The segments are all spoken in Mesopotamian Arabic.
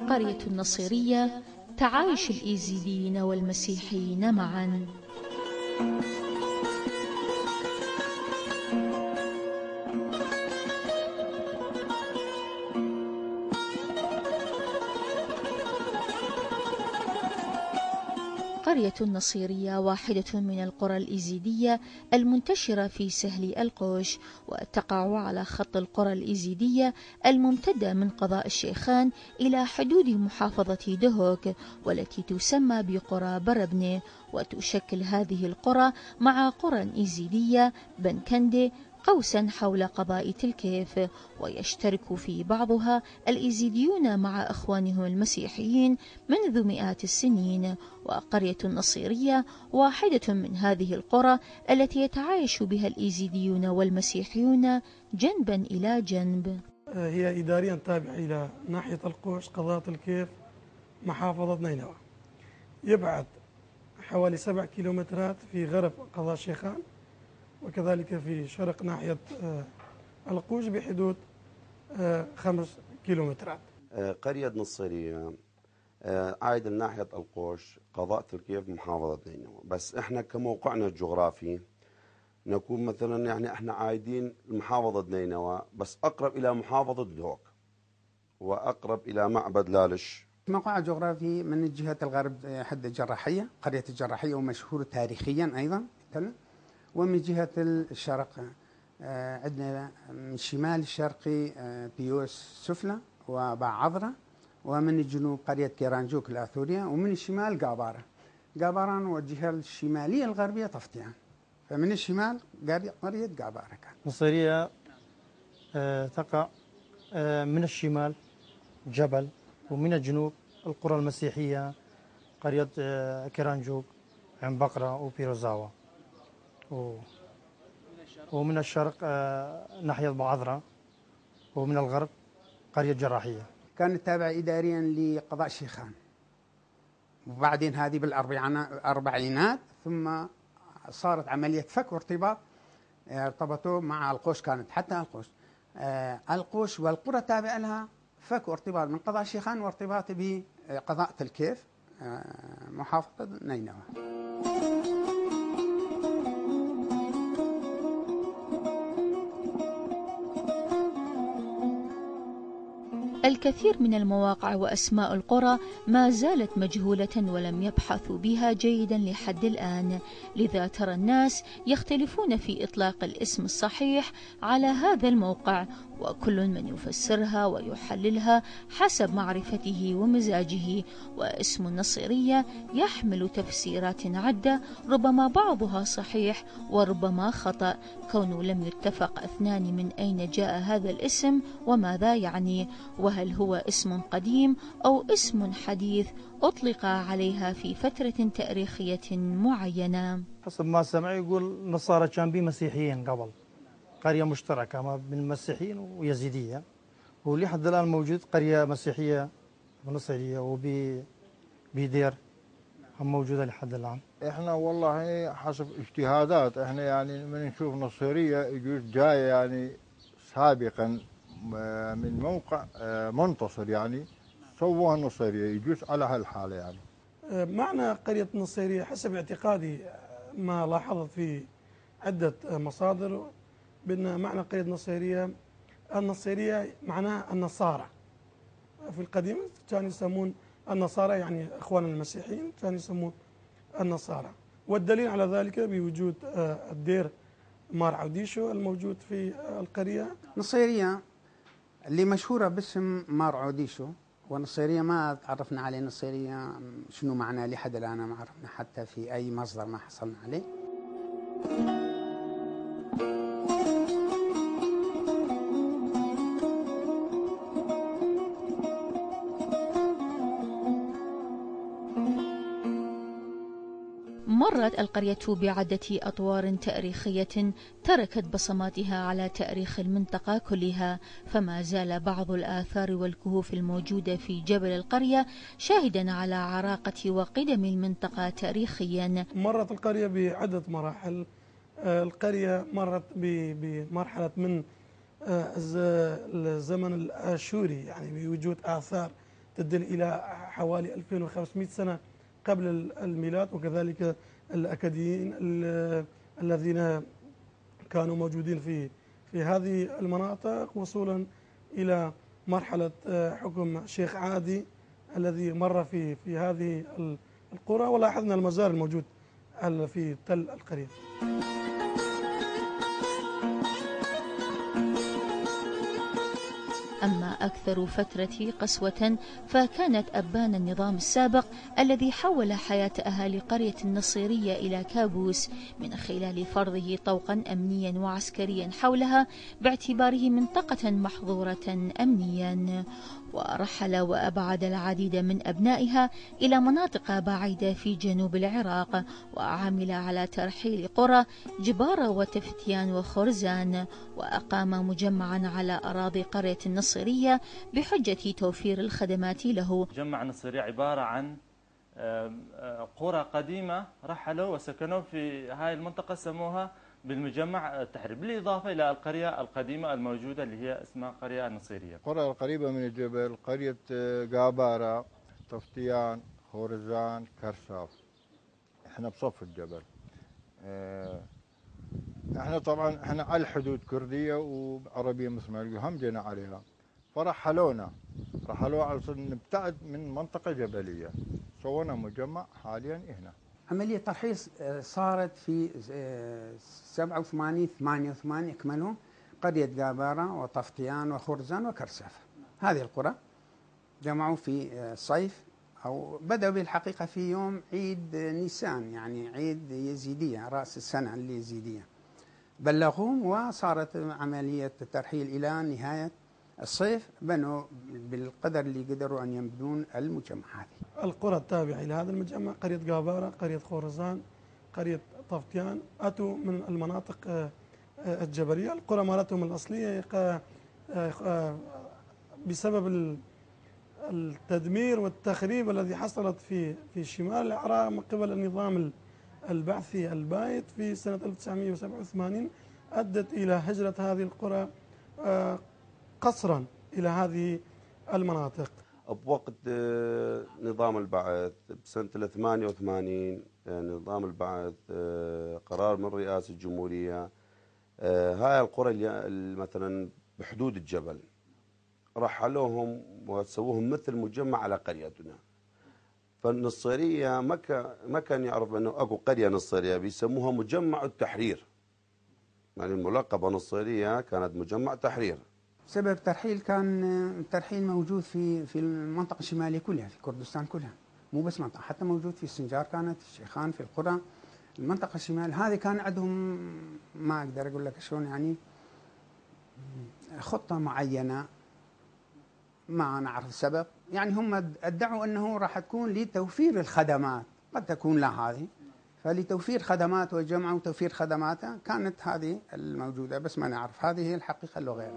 قرية النصيرية، تعايش الإيزيديين والمسيحيين معا. قرية النصيرية واحدة من القرى الإيزيدية المنتشرة في سهل القوش، وتقع على خط القرى الإيزيدية الممتدة من قضاء الشيخان إلى حدود محافظة دهوك، والتي تسمى بقرى بربنة. وتشكل هذه القرى مع قرى إيزيدية بنكندي قوسا حول قضاء تلكيف، ويشترك في بعضها الإيزيديون مع إخوانهم المسيحيين منذ مئات السنين. وقرية النصيرية واحدة من هذه القرى التي يتعايش بها الإيزيديون والمسيحيون جنبا إلى جنب. هي إداريا تابعة إلى ناحية القوش قضاء تلكيف محافظة نينوى، يبعد حوالي 7 كيلومترات في غرب قضاء شيخان، وكذلك في شرق ناحية القوش بحدود 5 كيلومترات. قرية نصيرية عايدة من ناحية القوش قضاء تركيا محافظة نينوى، بس احنا كموقعنا الجغرافي نكون مثلا يعني احنا عايدين محافظة نينوى بس اقرب الى محافظة دهوك واقرب الى معبد لالش. موقع جغرافي من جهة الغرب حد الجراحية، قرية الجراحية ومشهور تاريخيا أيضا، ومن جهة الشرق عندنا من الشمال الشرقي بيوس سفلى وبعضرة، ومن الجنوب قرية كيرانجوك الآثورية، ومن الشمال قابارة. قابارة والجهة الشمالية الغربية طفتيان، فمن الشمال قرية قابارة كان. نصيرية تقع من الشمال جبل، ومن الجنوب القرى المسيحية قرية كيرانجوك عن بقرة وبيروزاوا، ومن الشرق ناحية بعضرة، ومن الغرب قرية جراحية. كانت تابعة إداريا لقضاء شيخان، وبعدين هذه بالأربعينات ثم صارت عملية فك وارتباط، ارتبطوا مع القوش، كانت حتى القوش والقرى تابعة لها فك وارتباط من قضاء شيخان وارتباط بقضاء تلكيف محافظة نينوى. الكثير من المواقع وأسماء القرى ما زالت مجهولة ولم يبحثوا بها جيدا لحد الآن، لذا ترى الناس يختلفون في إطلاق الاسم الصحيح على هذا الموقع، وكل من يفسرها ويحللها حسب معرفته ومزاجه. واسم النصيرية يحمل تفسيرات عدة، ربما بعضها صحيح وربما خطأ، كونه لم يتفق اثنان من أين جاء هذا الاسم وماذا يعني، وهل هو اسم قديم أو اسم حديث أطلق عليها في فترة تاريخية معينة. حسب ما سمع يقول نصارى كان بي مسيحيين قبل، قرية مشتركة ما بين المسيحيين ويزيدية، ولحد الآن موجود قرية مسيحية ونصيرية وبيدير هم موجودة لحد الآن. احنا والله حسب اجتهادات احنا يعني من نشوف نصيرية يجوز جاية يعني سابقا من موقع منتصر، يعني سووها النصيرية يجوز على هالحالة. يعني معنى قرية النصيرية حسب اعتقادي ما لاحظت في عدة مصادر بأن معنى قرية النصيرية معناها النصارى. في القديم كانوا يسمون النصارى يعني اخوان المسيحيين كانوا يسمون النصارى، والدليل على ذلك بوجود الدير مار عوديشو الموجود في القرية. نصيرية اللي مشهورة باسم مار عوديشو، ونصيرية ما تعرفنا عليه نصيرية شنو معناه لحد الآن، ما عرفنا حتى في أي مصدر ما حصلنا عليه. مرت القرية بعدة أطوار تاريخية تركت بصماتها على تاريخ المنطقة كلها، فما زال بعض الآثار والكهوف الموجودة في جبل القرية شاهدا على عراقة وقدم المنطقة تاريخيا. مرت القرية بعدة مراحل. القرية مرت بمرحلة من الزمن الآشوري، يعني بوجود آثار تدل إلى حوالي 2500 سنة قبل الميلاد، وكذلك الأكاديين الذين كانوا موجودين في هذه المناطق، وصولا إلى مرحلة حكم شيخ عادي الذي مر في هذه القرى، ولاحظنا المزار الموجود في تل القرية. أما أكثر فترة قسوة فكانت أبان النظام السابق الذي حول حياة أهالي قرية النصيرية إلى كابوس من خلال فرضه طوقا أمنيا وعسكريا حولها باعتباره منطقة محظورة أمنيا، ورحل وأبعد العديد من أبنائها إلى مناطق بعيدة في جنوب العراق، وعمل على ترحيل قرى جبارة وتفتيان وخرزان، وأقام مجمعا على أراضي قرية النصيرية بحجة توفير الخدمات له. مجمع النصيرية عبارة عن قرى قديمة رحلوا وسكنوا في هاي المنطقة، سموها بالمجمع التحرير، بالإضافة إلى القرية القديمة الموجودة اللي هي اسمها قرية النصيرية. القرى القريبة من الجبل قرية قابارة، طفتيان، خورزان، كرساف. احنا بصف الجبل. احنا طبعا احنا على الحدود كردية وعربية مثل ما يقولوا، هم جينا عليها، فرحلونا على صرنا نبتعد من منطقة جبلية، سوينا مجمع حاليا هنا. عملية ترحيل صارت في 87 88 اكملوا قرية قابارة وطفتيان وخرزان وكرسافة. هذه القرى جمعوا في الصيف، أو بدأوا بالحقيقة في يوم عيد نيسان، يعني عيد يزيدية، رأس السنة اليزيدية، بلغوهم وصارت عملية الترحيل إلى نهاية الصيف، بنوا بالقدر اللي قدروا أن يبنون المجمع. هذه القرى التابعة إلى هذا المجمع قرية قابارة، قرية خورزان، قرية طفتيان، أتوا من المناطق الجبلية. القرى مالتهم الأصلية بسبب التدمير والتخريب الذي حصلت في شمال العراق من قبل النظام البعثي البايد في سنة 1987 أدت إلى هجرة هذه القرى قصرا إلى هذه المناطق. بوقت نظام البعث بسنة 88 نظام البعث قرار من رئاسة الجمهورية، هاي القرى اللي مثلا بحدود الجبل رحلوهم وسووهم مثل مجمع على قريتنا. فالنصيرية ما كان يعرف أنه أكو قرية نصيرية، بيسموها مجمع التحرير، يعني الملقبة نصيرية كانت مجمع تحرير. سبب الترحيل كان الترحيل موجود في المنطقة الشمالية كلها، في كردستان كلها، مو بس منطقة، حتى موجود في السنجار، كانت في الشيخان، في القرى، المنطقة الشمال هذه كان عندهم، ما أقدر أقول لك شلون، يعني خطة معينة ما نعرف السبب، يعني هم ادعوا أنه راح تكون لتوفير الخدمات، قد تكون لا هذه، فلتوفير خدمات وجمع وتوفير خدماتها كانت هذه الموجودة، بس ما نعرف هذه هي الحقيقة لو غير.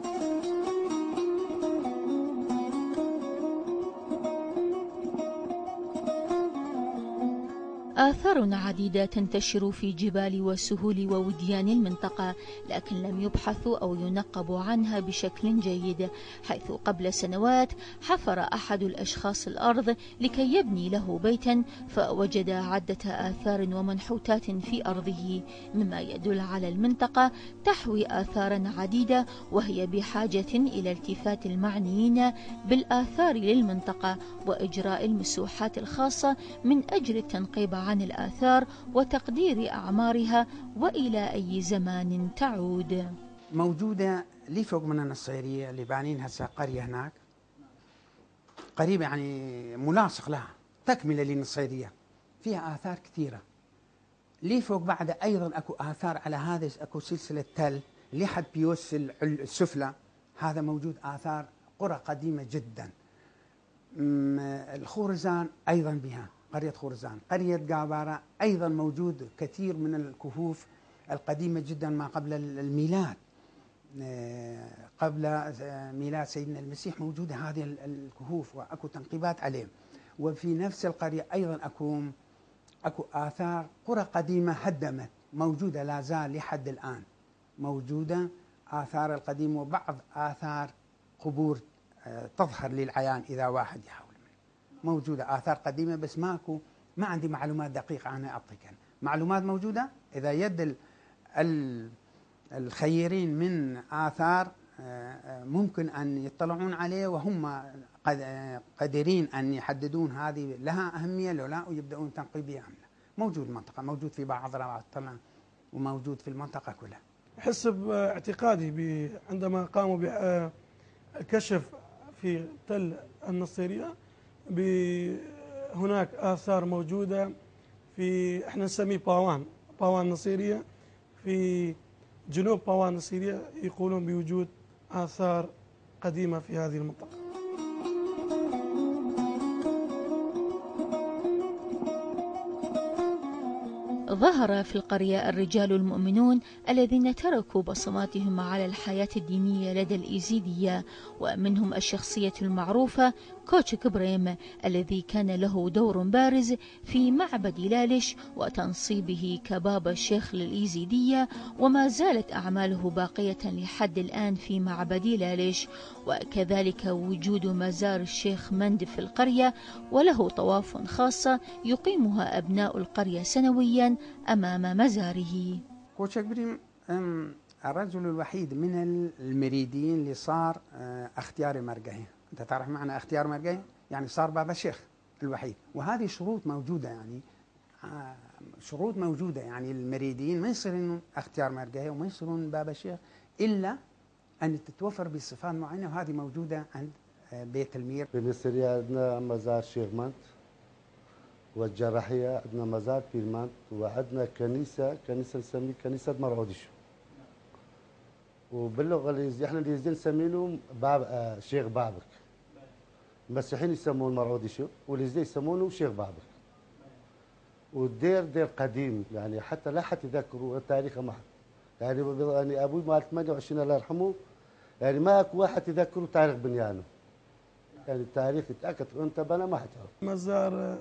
آثار عديدة تنتشر في جبال وسهول ووديان المنطقة، لكن لم يبحثوا أو ينقبوا عنها بشكل جيد، حيث قبل سنوات حفر أحد الأشخاص الأرض لكي يبني له بيتا، فوجد عدة آثار ومنحوتات في أرضه، مما يدل على المنطقة تحوي آثارا عديدة، وهي بحاجة إلى التفات المعنيين بالآثار للمنطقة وإجراء المسوحات الخاصة من أجل التنقيب عن الآثار وتقدير أعمارها وإلى أي زمان تعود. موجودة لي فوق من النصيرية اللي بانين هسه قرية هناك قريبة، يعني ملاصق لها، تكملة للنصيرية، فيها آثار كثيرة. لي فوق بعد أيضا أكو آثار على هذا، أكو سلسلة تل لحد بيوس السفلى، هذا موجود آثار قرى قديمة جدا. الخورزان أيضا بها قرية خورزان، قرية قابارة أيضا موجود كثير من الكهوف القديمة جدا ما قبل الميلاد، قبل ميلاد سيدنا المسيح موجودة هذه الكهوف وأكو تنقيبات عليه. وفي نفس القرية أيضا أكو آثار قرى قديمة هدمت، موجودة لا زال لحد الآن، موجودة آثار القديمة، وبعض آثار قبور تظهر للعيان إذا واحد يحاول. موجودة آثار قديمة، بس ما عندي معلومات دقيقة عنها أعطيك. معلومات موجودة إذا يد الخيرين من آثار ممكن أن يطلعون عليه، وهم قادرين أن يحددون هذه لها أهمية لو لا، ويبدأون تنقيبها أم لا. موجود المنطقة، موجود في بعض رابعة الطلع، وموجود في المنطقة كلها. حسب اعتقادي عندما قاموا بكشف في تل النصيرية هناك آثار موجودة في احنا نسميه باوان نصيرية، في جنوب باوان نصيرية يقولون بوجود آثار قديمة في هذه المنطقة. ظهر في القرية الرجال المؤمنون الذين تركوا بصماتهم على الحياة الدينية لدى الإيزيدية، ومنهم الشخصية المعروفة كوتش كبريم الذي كان له دور بارز في معبد لالش وتنصيبه كبابا الشيخ للإيزيدية، وما زالت أعماله باقية لحد الآن في معبد لالش، وكذلك وجود مزار الشيخ مند في القرية، وله طواف خاصة يقيمها أبناء القرية سنويا أمام مزاره. كوتش كبريم الرجل الوحيد من المريدين اللي صار اختيار مرقهي. أنت تعرف معنى اختيار مرقهي؟ يعني صار بابا الشيخ الوحيد، وهذه شروط موجودة، يعني شروط موجودة، يعني المريدين ما يصيرون اختيار مرقهي وما يصيرون بابا الشيخ إلا أن تتوفر بصفات معينة، وهذه موجودة عند بيت المير. في مصر عندنا مزار شيخ مند، والجراحية عندنا مزار بير مند، وعندنا كنيسة نسميها كنيسة مرعوديشو، وباللغة الإنجليزية احنا الإنجليزيين نسمينه شيخ بابك. المسيحيين يسمونه مرعوديشو، والإنجليزيين يسمونه شيخ بابك. والدير دير قديم، يعني حتى لا حد يذكروا تاريخه ما يعني أبوي مال 28 الله يرحمه، يعني ما اكو واحد يذكروا تاريخ بنيانه، يعني التاريخ يتاكد وانت بنا ما حتعرف. مزار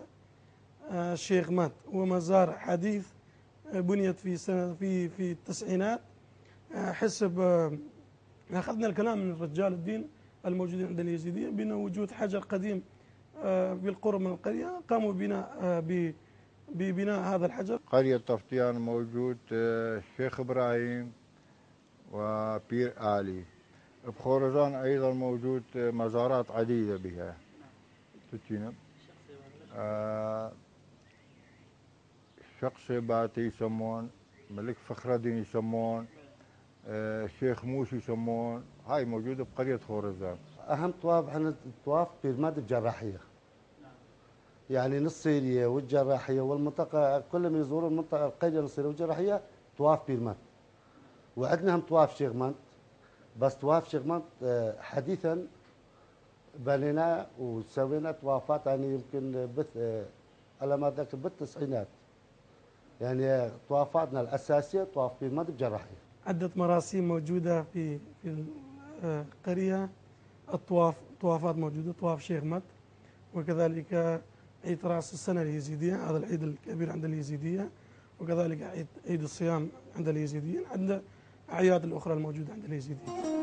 الشيخ مات هو مزار حديث، بنيت في سنة في التسعينات، حسب اخذنا الكلام من رجال الدين الموجودين عند اليزيدية بان وجود حجر قديم بالقرب من القرية، قاموا ببناء هذا الحجر. قرية طفتيان موجود الشيخ إبراهيم وبير آلي. بخورزان أيضا موجود مزارات عديدة بها تتينا. شخص باتي يسمون، ملك فخر الدين يسمون، الشيخ موسى يسمون، هاي موجودة بقرية خورزان. أهم طواف عن الطواف بيرماد الجراحية، يعني نصيرية والجراحية والمنطقة كلهم يزورون المنطقة القرية النصيرية والجراحية طواف بيرماد. وعندنا هم طواف شيخ مند، بس طواف شيخ مند حديثا بنينا وسوينا طوافات، يعني يمكن على ما ذكر بالتسعينات، يعني طوافاتنا الأساسية طواف بيرماد الجراحية. عدة مراسيم موجودة في القرية، طوافات موجودة، طواف شيخ مند، وكذلك عيد رأس السنة اليزيدية، هذا العيد الكبير عند اليزيدية، وكذلك عيد الصيام عند اليزيديين، عند الأعياد الأخرى الموجودة عند اليزيديين.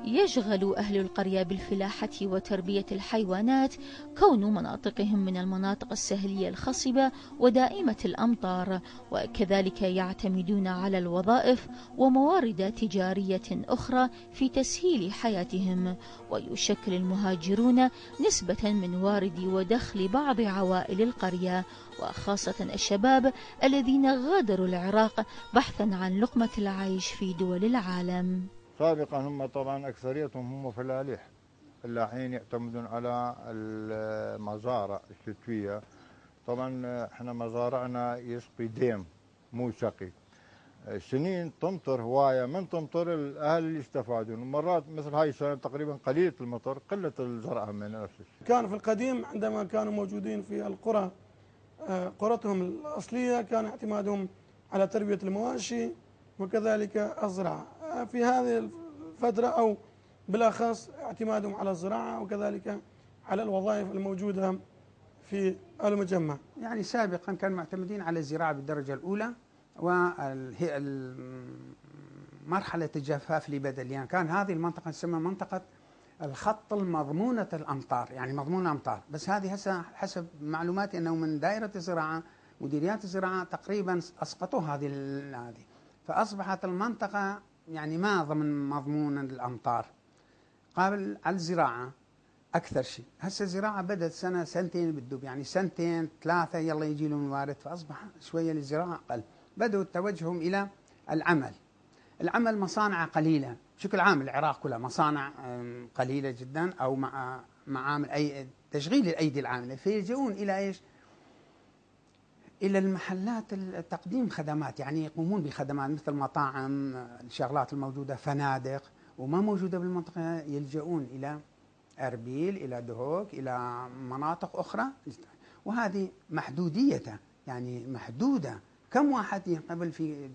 يشغل أهل القرية بالفلاحة وتربية الحيوانات، كون مناطقهم من المناطق السهلية الخصبة ودائمة الأمطار، وكذلك يعتمدون على الوظائف وموارد تجارية أخرى في تسهيل حياتهم. ويشكل المهاجرون نسبة من وارد ودخل بعض عوائل القرية، وخاصة الشباب الذين غادروا العراق بحثا عن لقمة العيش في دول العالم. سابقا هم طبعا أكثريتهم هم فلاحين، الفلاحين يعتمدون على المزارع الشتوية. طبعا احنا مزارعنا يسقي ديم مو سقي. سنين تمطر هواية، من تمطر الأهل اللي يستفادون، مرات مثل هاي السنة تقريبا قليلة المطر، قلة الزرع من نفس الشيء. كان في القديم عندما كانوا موجودين في القرى قرتهم الأصلية كان اعتمادهم على تربية المواشي وكذلك الزراعة. في هذه الفترة أو بالأخص اعتمادهم على الزراعة وكذلك على الوظائف الموجودة في المجمع. يعني سابقا كانوا معتمدين على الزراعة بالدرجة الأولى، ومرحلة الجفاف اللي بدأ يعني كان هذه المنطقة تسمى منطقة الخط المضمونة الأمطار، يعني مضمون أمطار. بس هذه هسه حسب معلوماتي أنه من دائرة الزراعة مديريات الزراعة تقريبا أسقطوا هذه، فأصبحت المنطقة يعني ما ضمن مضمون الأمطار. قابل على الزراعة أكثر شيء. هسه الزراعة بدأت سنة سنتين بالدب، يعني سنتين ثلاثة يلا يجي لهم موارد، فأصبح شوية للزراعة أقل. بدأوا توجههم إلى العمل مصانع قليلة بشكل عام. العراق كلها مصانع قليلة جدا أو معامل أي تشغيل الأيدي العاملة، فيلجؤون إلى إيش؟ إلى المحلات تقديم خدمات، يعني يقومون بخدمات مثل مطاعم، الشغلات الموجودة، فنادق، وما موجودة بالمنطقة يلجؤون إلى أربيل، إلى دهوك، إلى مناطق أخرى، وهذه محدوديتها يعني محدودة. كم واحد قبل في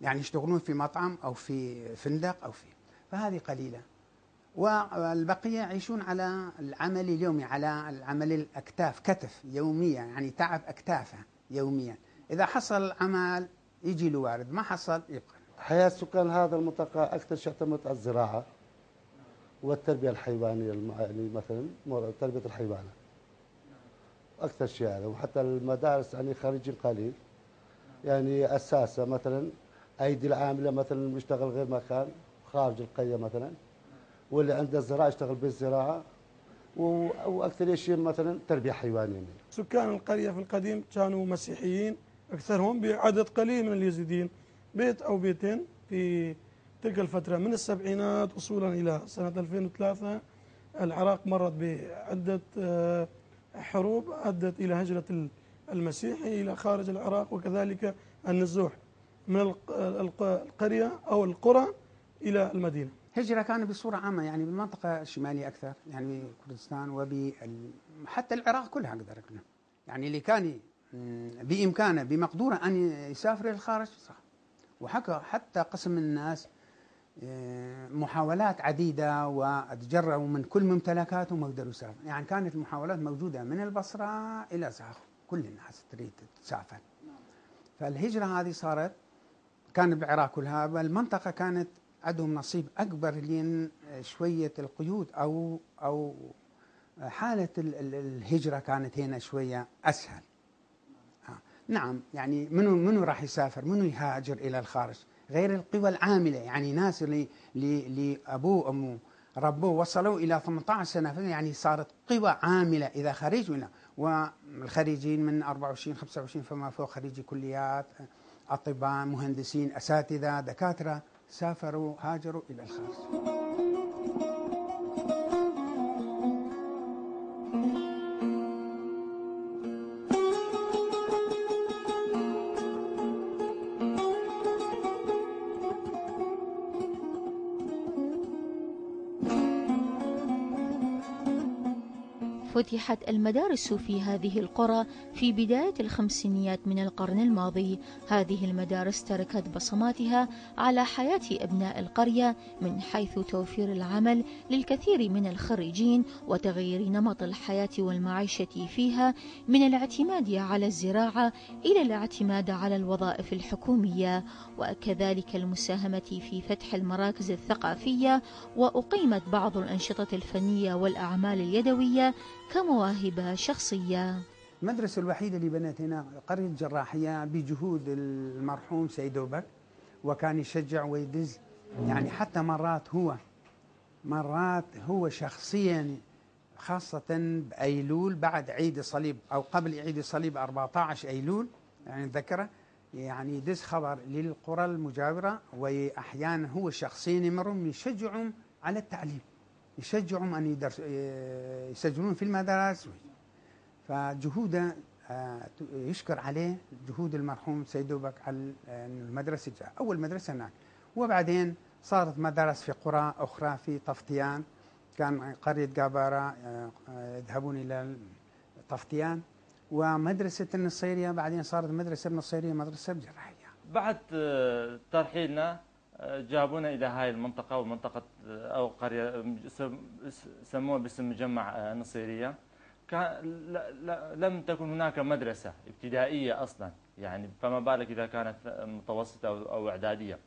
يعني يشتغلون في مطعم أو في فندق أو في، فهذه قليلة. والبقية يعيشون على العمل اليومي، على العمل الأكتاف، كتف يوميا، يعني تعب أكتافه يوميا. إذا حصل عمل يجي له وارد، ما حصل يبقى. حياة سكان هذا المنطقة أكثر شيء اعتمد على الزراعة والتربية الحيوانية، يعني مثلا تربية الحيوانات أكثر شيء يعني. وحتى المدارس يعني خارجين قليل، يعني أساسا مثلا أيدي العاملة مثلا بيشتغل غير مكان خارج القرية مثلا، واللي عنده الزراعة يشتغل بالزراعة، وأكثر شيء مثلا تربية حيوانية. سكان القرية في القديم كانوا مسيحيين أكثرهم بعدد قليل من اليزيديين، بيت أو بيتين في تلك الفترة من السبعينات وصولا إلى سنة 2003. العراق مرت بعدة حروب أدت إلى هجرة المسيحي إلى خارج العراق، وكذلك النزوح من القرية أو القرى إلى المدينة. هجرة كان بصورة عامة يعني بالمنطقة الشمالية أكثر، يعني كردستان حتى العراق كلها أقدر أقول، يعني اللي كان بإمكانه بمقدوره أن يسافر للخارج صح. وحكى حتى قسم من الناس محاولات عديدة وتجرؤوا من كل ممتلكاتهم وقدروا يسافروا، يعني كانت المحاولات موجودة من البصرة إلى زاخو، كل الناس تريد تسافر. فالهجرة هذه صارت كانت بالعراق كلها، المنطقة كانت عندهم نصيب أكبر لين شوية القيود أو حالة الهجرة كانت هنا شوية أسهل. نعم، يعني منو راح يسافر، منو يهاجر إلى الخارج غير القوى العاملة، يعني ناس اللي أبوه أمه ربوه وصلوا إلى 18 سنة، يعني صارت قوى عاملة إذا خريج منها. والخريجين من 24 25 فما فوق، خريجي كليات، أطباء، مهندسين، أساتذة، دكاترة، سافروا هاجروا إلى الخارج. فتحت المدارس في هذه القرى في بداية الخمسينيات من القرن الماضي. هذه المدارس تركت بصماتها على حياة أبناء القرية من حيث توفير العمل للكثير من الخريجين وتغيير نمط الحياة والمعيشة فيها من الاعتماد على الزراعة إلى الاعتماد على الوظائف الحكومية، وكذلك المساهمة في فتح المراكز الثقافية، وأقيمت بعض الأنشطة الفنية والأعمال اليدوية كمواهب شخصية. المدرسة الوحيدة اللي بنت هنا قرية الجراحية بجهود المرحوم سيد أبو بكر، وكان يشجع ويدز، يعني حتى مرات هو شخصيا، خاصة بأيلول بعد عيد الصليب أو قبل عيد الصليب 14 أيلول، يعني نذكره، يعني يدز خبر للقرى المجاورة، وأحيانا هو شخصيا يمرهم يشجعهم على التعليم، يشجعهم أن يسجلون في المدارس. فجهوده يشكر عليه جهود المرحوم سيد دوبك على أن المدرسة جاء أول مدرسة هناك. وبعدين صارت مدارس في قرى أخرى في طفتيان، كان قرية قابارة يذهبون إلى طفتيان، ومدرسة النصيرية بعدين صارت مدرسة النصيرية مدرسة بجراحية. بعد ترحيلنا جابونا إلى هاي المنطقة، ومنطقة أو قرية سموها باسم مجمع نصيرية. لم تكن هناك مدرسة ابتدائية أصلا، يعني فما بالك إذا كانت متوسطة أو إعدادية.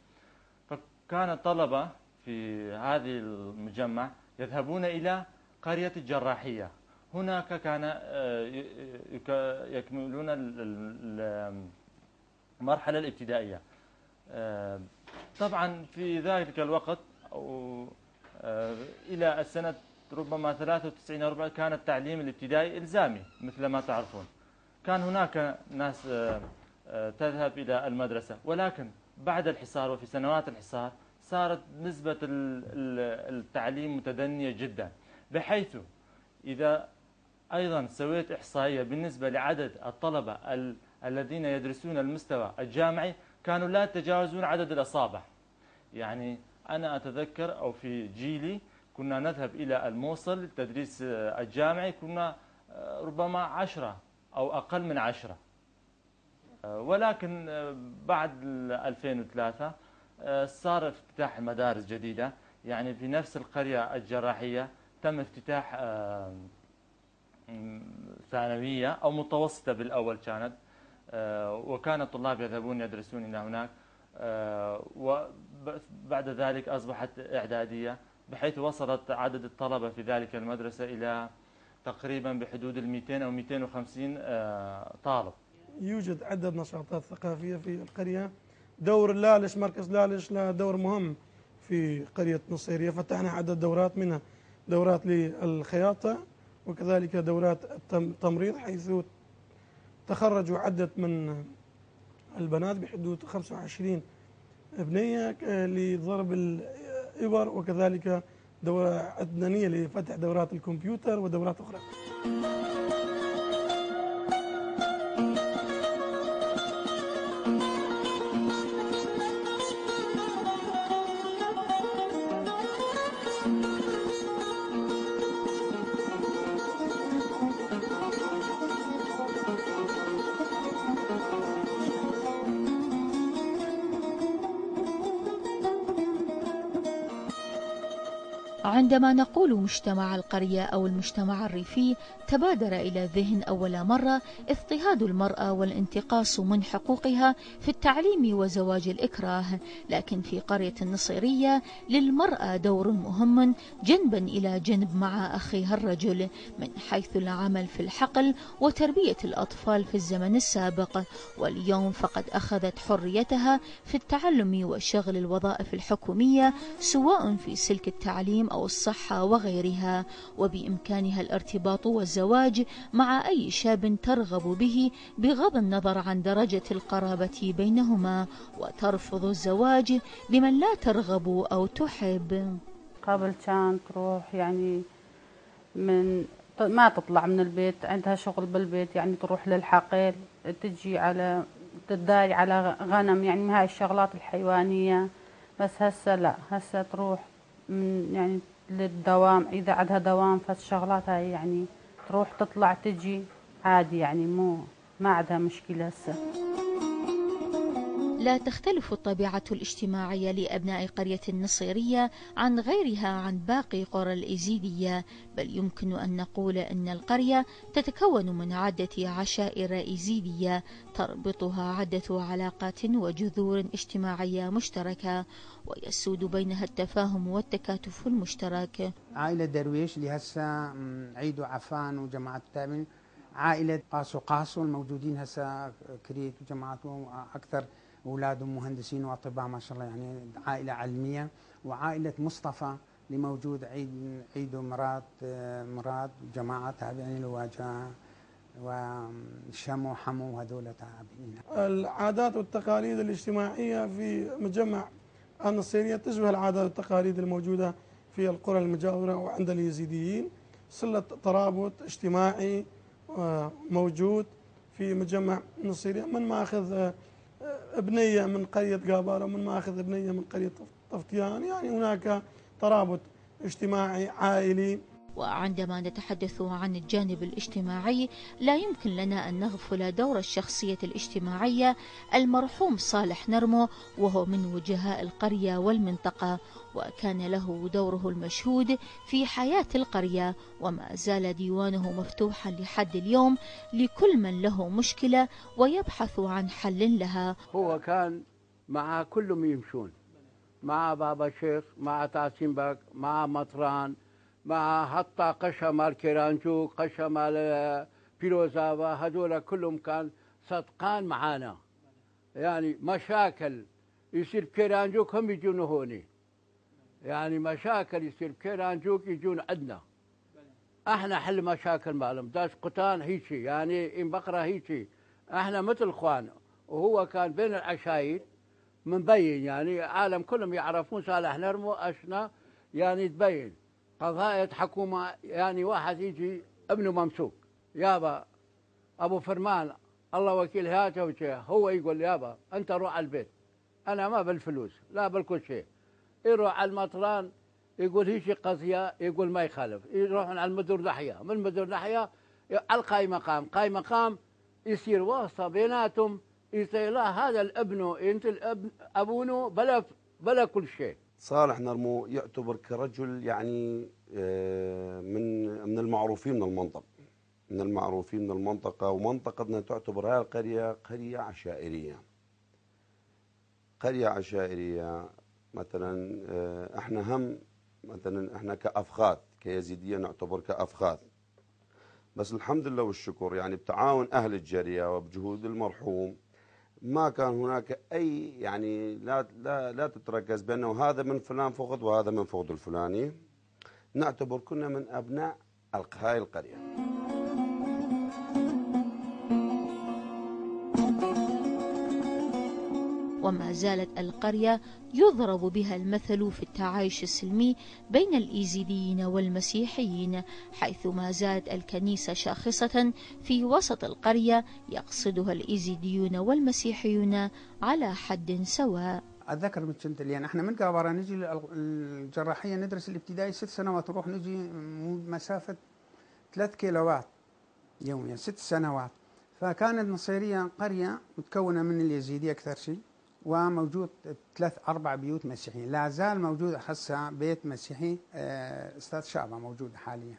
فكان الطلبة في هذه المجمع يذهبون إلى قرية الجراحية، هناك كان يكملون المرحلة الابتدائية. طبعا في ذلك الوقت أو إلى السنة ربما 93 أو 4 كان التعليم الابتدائي إلزامي مثل ما تعرفون. كان هناك ناس تذهب إلى المدرسة، ولكن بعد الحصار وفي سنوات الحصار صارت نسبة التعليم متدنية جدا، بحيث إذا أيضا سويت إحصائية بالنسبة لعدد الطلبة الذين يدرسون المستوى الجامعي كانوا لا يتجاوزون عدد الأصابع. يعني أنا أتذكر أو في جيلي كنا نذهب إلى الموصل للتدريس الجامعي، كنا ربما 10 أو أقل من 10. ولكن بعد 2003 صار افتتاح المدارس جديدة، يعني في نفس القرية الجراحية تم افتتاح ثانوية أو متوسطة بالأول كانت، وكان الطلاب يذهبون يدرسون إلى هناك، وبعد ذلك أصبحت إعدادية، بحيث وصلت عدد الطلبة في ذلك المدرسة إلى تقريبا بحدود 200 أو 250 طالب. يوجد عدة نشاطات ثقافية في القرية. دور اللالش، مركز لالش له دور مهم في قرية نصيرية. فتحنا عدد دورات، منها دورات للخياطة وكذلك دورات التمريض، حيث تخرجوا عدة من البنات بحدود 25 بنية لضرب الإبر، وكذلك دورة عدنانية لفتح دورات الكمبيوتر ودورات أخرى. عندما نقول مجتمع القرية أو المجتمع الريفي تبادر إلى الذهن أول مرة اضطهاد المرأة والانتقاص من حقوقها في التعليم وزواج الإكراه، لكن في قرية النصيرية للمرأة دور مهم جنبا إلى جنب مع أخيها الرجل، من حيث العمل في الحقل وتربية الأطفال في الزمن السابق، واليوم فقد أخذت حريتها في التعلم وشغل الوظائف الحكومية سواء في سلك التعليم أو الصحة وغيرها، وبإمكانها الارتباط والزواج مع أي شاب ترغب به بغض النظر عن درجة القرابة بينهما، وترفض الزواج بمن لا ترغب أو تحب. قبل كان تروح يعني من ما تطلع من البيت، عندها شغل بالبيت، يعني تروح للحقل، تجي على تداي على غنم، يعني من هاي الشغلات الحيوانية. بس هسه لا، هسه تروح من يعني للدوام، إذا عندها دوام فالشغلات هاي يعني تروح تطلع تجي عادي، يعني ما عندها مشكلة هسه. لا تختلف الطبيعة الاجتماعية لأبناء قرية النصيرية عن غيرها عن باقي قرى الإيزيدية، بل يمكن أن نقول أن القرية تتكون من عدة عشائر إيزيدية تربطها عدة علاقات وجذور اجتماعية مشتركة، ويسود بينها التفاهم والتكاتف المشترك. عائلة درويش اللي هسه عيد وعفان وجماعة التابعين، عائلة قاسو الموجودين هسه كريت وجماعته أكثر أولادهم مهندسين وأطباء ما شاء الله، يعني عائلة علمية. وعائلة مصطفى اللي موجود عيد مراد وجماعة تابعين لواجهة وشمو حمو وهذول تابعين. العادات والتقاليد الاجتماعية في مجمع النصيرية تشبه العادات والتقاليد الموجودة في القرى المجاورة وعند اليزيديين. صلة ترابط اجتماعي موجود في مجمع نصيرية، من ماخذ ابنية من قرية قابارة ومن ماخذ ابنية من قرية طفتيان، يعني هناك ترابط اجتماعي عائلي. وعندما نتحدث عن الجانب الاجتماعي لا يمكن لنا أن نغفل دور الشخصية الاجتماعية المرحوم صالح نرمو، وهو من وجهاء القرية والمنطقة، وكان له دوره المشهود في حياة القرية، وما زال ديوانه مفتوحا لحد اليوم لكل من له مشكلة ويبحث عن حل لها. هو كان مع كلهم يمشون، مع بابا شيخ، مع تاسيم باك، مع مطران، مع حتى قشة مال كيرانجو، قشة مال بيروزافا، هذول كلهم كان صدقان معانا. يعني مشاكل يصير بكيرانجوك هم يجون هوني، يعني مشاكل يصير بكيرانجوك يجون عندنا، احنا حل مشاكل مالهم. داش قطان هيجي، يعني ان بقرة هيجي، احنا مثل اخوان. وهو كان بين العشاير مبين، يعني عالم كلهم يعرفون صالح نرمو اشنا، يعني تبين قضايا حكومة. يعني واحد يجي ابنه ممسوك، يابا ابو فرمان الله وكيل هاته وجهه، هو يقول يابا انت روح على البيت، انا ما بالفلوس لا بالكل شيء. يروح على المطران يقول هيجي قضيه، يقول ما يخالف. يروحون على المدير ناحيه، من المدير ناحيه على القاي مقام، قاي مقام يصير واسطه بيناتهم. يصير لا هذا الابن انت الابن ابونه بلا كل شيء. صالح نرمو يعتبر كرجل يعني من المعروفين من المنطقة، من المعروفين من المنطقة. ومنطقتنا تعتبر هذه القرية قرية عشائرية، قرية عشائرية. مثلا احنا هم مثلا احنا كأفخاذ كيزيدية نعتبر كأفخاذ، بس الحمد لله والشكر يعني بتعاون أهل الجرية وبجهود المرحوم ما كان هناك أي يعني لا تتركز بأنه هذا من فلان فقد وهذا من فقد الفلاني. نعتبر كنا من أبناء هاي القرية. وما زالت القرية يضرب بها المثل في التعايش السلمي بين الإيزيديين والمسيحيين، حيث ما زالت الكنيسة شاخصة في وسط القرية يقصدها الإيزيديون والمسيحيون على حد سواء. أتذكر من كنت لأن احنا من قابارة نجي الجراحية ندرس الابتدائي 6 سنوات، نروح نجي مسافة 3 كيلوات يوميا 6 سنوات. فكانت نصيرية قرية متكونة من اليزيدية أكثر شيء، وموجود 3-4 بيوت مسيحيين. لا زال موجود هسه بيت مسيحي استاذ شعبة موجود حاليا،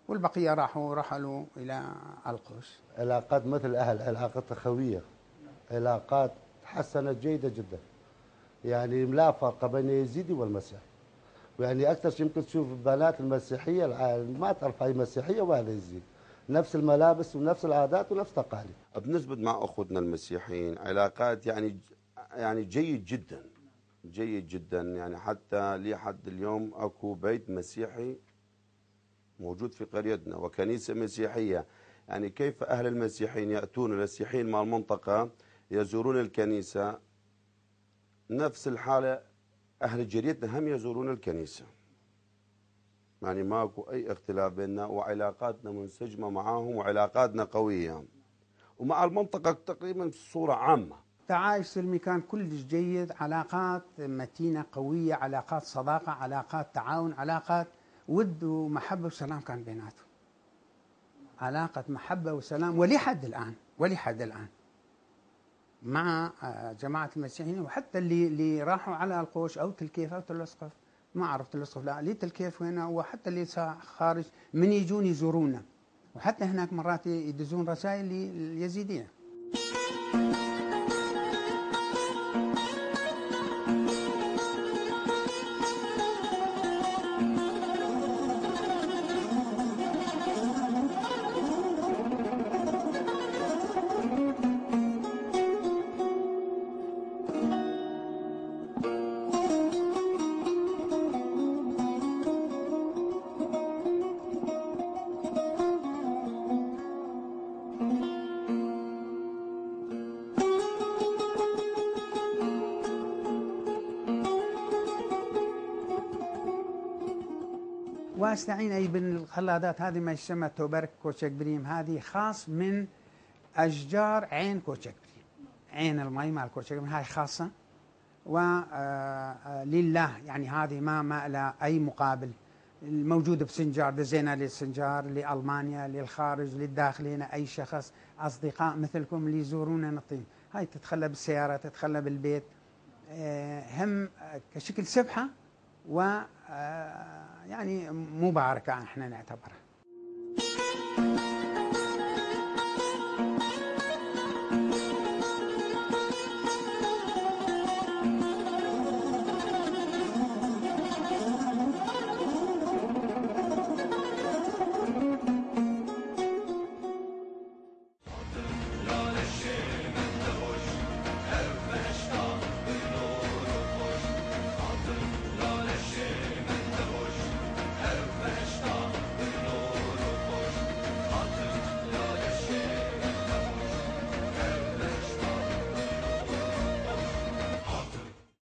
والبقيه رحلوا الى القوش. علاقات مثل اهل، علاقات اخويه، علاقات تحسنت جيده جدا. يعني لا فرق بين اليزيدي والمسيحي. يعني اكثر شيء يمكن تشوف بنات المسيحيه ما تعرف هاي مسيحيه وهذا يزيد، نفس الملابس ونفس العادات ونفس التقاليد. بنسبة مع اخوتنا المسيحيين علاقات يعني جيد جدا، جيد جدا. يعني حتى لحد اليوم اكو بيت مسيحي موجود في قريتنا وكنيسة مسيحية. يعني كيف اهل المسيحيين ياتون المسيحيين مع المنطقة يزورون الكنيسة، نفس الحالة اهل جريتنا هم يزورون الكنيسة. يعني ماكو اي اختلاف بيننا، وعلاقاتنا منسجمة معاهم وعلاقاتنا قوية ومع المنطقة تقريبا بصورة عامة. تعايش سلمي كان كلش جيد، علاقات متينة قوية، علاقات صداقة، علاقات تعاون، علاقات ود ومحبة وسلام كان بيناتهم. علاقة محبة وسلام ولحد الآن مع جماعة المسيحيين. وحتى اللي راحوا على القوش أو تلكيف أو تلسقف، ما عرفت تلسقف لا، ليه تلكيف هنا، وحتى اللي خارج من يجون يزورونا، وحتى هناك مرات يدزون رسائل لليزيدية. واستعين اي بالخلادات هذه ما يسمى توبرك كوشك بريم، هذه خاص من أشجار عين كوتشكبري، عين المي مال كوتشكبري هاي خاصة ولله، يعني هذه ما لها أي مقابل. الموجودة بسنجار دزينا للسنجار، لألمانيا، للخارج، للداخل هنا، أي شخص أصدقاء مثلكم اللي يزورونا نعطيهم. هاي تتخلى بالسيارة، تتخلى بالبيت، هم كشكل سبحة و يعني مباركة احنا نعتبرها.